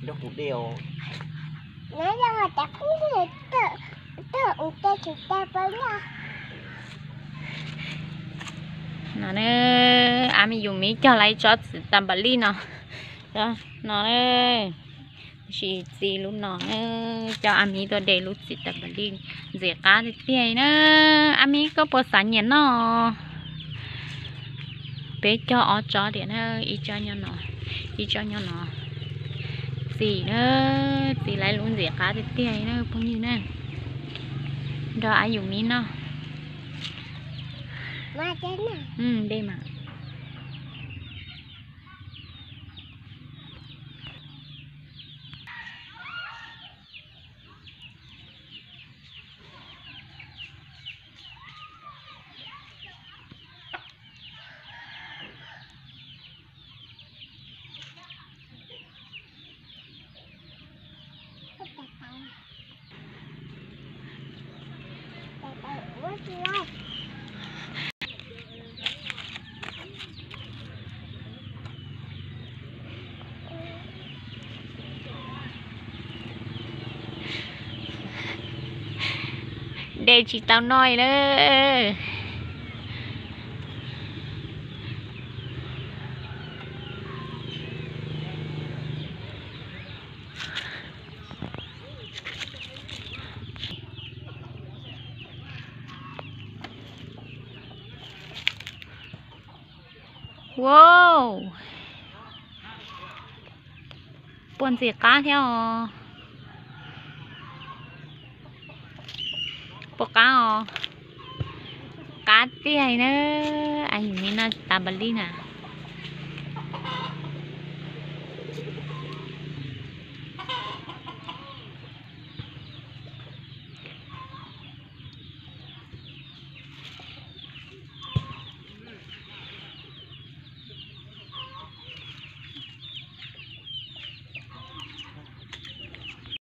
Rau kuv de os. No na, a mi yus miv cog lawv tsob txiv tas npam lij no. No na, tab sis txiv lub no na, coj a miv tuaj de lub txiv tas npam lij ntxim qab tiag tiag na. A miv koj puas xav nyiam noj? Peb cog ob tsob tiam na, ib tsob nyob no, ib tsob nyob no. Txiv na, txiv lawv lub ntxim qab tiag tiag na phooj ywg na. Nrog a yus miv noj. De mas. De tsis tau noj li na. Wow, puas ntxim qab thiab os? Puas qab os? Qab tiag na. A yus miv noj tas npam lij na.